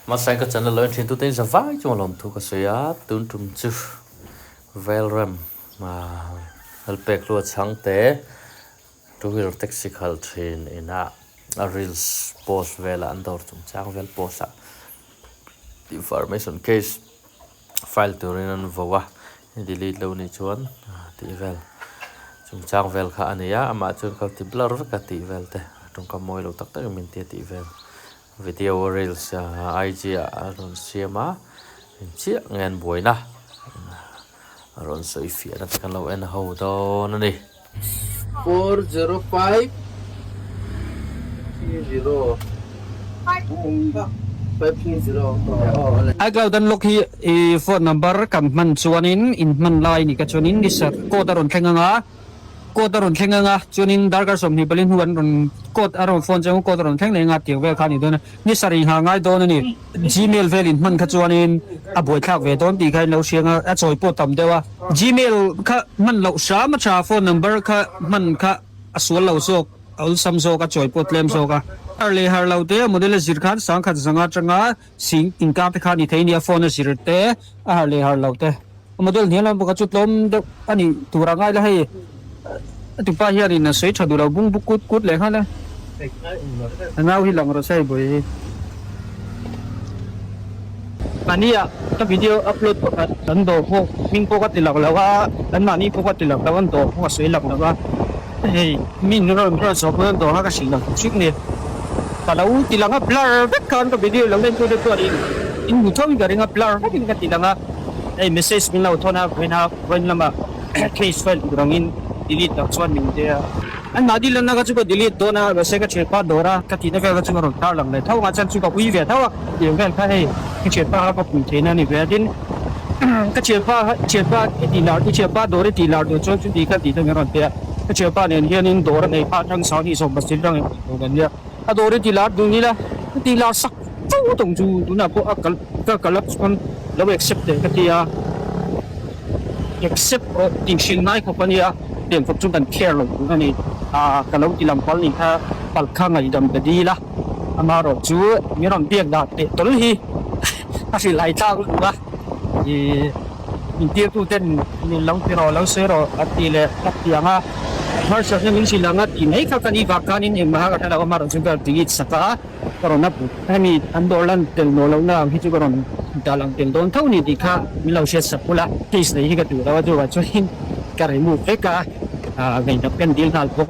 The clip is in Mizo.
Hmasain ka channel lo en thin tute in za vai chu lawmthu ka sawi a, tun tum chu Velrem Lalpek hlua chhangte two wheeler taxi khalh thin inah a reels post velah an dawr chungchang vel post ah information case file turin an vo a, delete lo nih chuan tih vel chungchang vel kha a ni a, amah chuan ka ti blur vek a tih vel te tawngkam mawi lo tak tak in min tia tih vel video reels IG ah a rawn siam a engchiah nge an buaina a rawn sawi fiahna te kan lo en ho dawn a ni. 405 30 530 iCloud unlock hi i phone number kan hman chuanin in hman lai ni ka chuanin ni sir code a rawn thleng anga code a rawn thleng anga chuanin darkar 24 hnu an rawn code a rawn phone chang code a rawn thleng leh anga tiang vel kha a ni dawn a ni sarih nghah ngai dawn a ni gmail vel in hman kha chuanin a buaithlak ve dawn tih kha in lo hria anga a chawi pawh tam deuh a gmail kha hman loh hram a tha phone number kha hman kha a sual lo zawk. A awlsam zawk, a chawi pawh tlem zawk a. Har leh har lo te, model a zir khan sangkhat zanga atanga sing inkar te kha a ni thei a nia, phone a zir te, a har leh har lo te. A model hnial lam bawk a chu tlawm deuh a nih tur a ngai la hei. A tupa hianin a sawi tha duh lo bung buk kut kut leh nghal a. A nau hi lang rawh se hei bawi hi. Mahnia ka video upload pakhat an dawr pawh hming pawh ka ti lak lo a, an mahni pawh ka ti lak lo a, an dawr pawh ka sawi lak lo a, hei mi in rawn rawn zawh pawn an dawr kha ka hrilh lo hrim ni. Ka lo ti lang a blur vek khan ka video lo en tute chuan in in hmu tho in ka ring a blur vek in ka ti lang a, hei message min lo thawn a vawiin a vawiin lamah case file tur angin delete loh chuan min ti a. An mahni lanna kha chu ka delete dawn a, mahse ka thianpa dawr a ka tihna vel kha chu ka rawn tar lang leh tho ang a, chuan chu ka ui ve tho a, tiang vel kha hei ka thianpa kha ka pui theihna a ni ve a, tin ka thianpa kha thianpa i tih lar i thianpa dawr i tih lar duh chuan chuti kha tih te min rawn pe a, ka thianpa nen hianin dawr a nei phah atang 20 sawm pasarih rang em tih kan nia, a dawr i tih lar duh ni la, ka tih lar sak fo tawng chu tunah pawh a kal ka kal a chuan lo accept teh ka ti a. Accept rawh tih hrilh ngai khawp a nia, tiang khawp chu kan care lo tur a ni. Aaa ka lo ti lam pal nih kha pal kha ngaihdam ka dil a, amaherawh chu min rawn biak dah teh tawl hi a hrilh hai tlak lutuk a, ih min tirtu ten min lo ti rawh lo sawi rawh a ti leh a ti ang a, harsatna min hrilh ang a tih mai kha ka ni vak khanin engmah kha ka hre lo, amaherawh chu ka delete sak a. Ka rawn a put. Hemi an dawr lan tel nawh lohna ang hi chu ka rawn dah lang tel dawn tho ni tih kha min lo hriat sak bul a. Case nei hi ka duh lo a, chuvang chuanin ka remove vek a, ngaihdam ka en dil nghal bawk.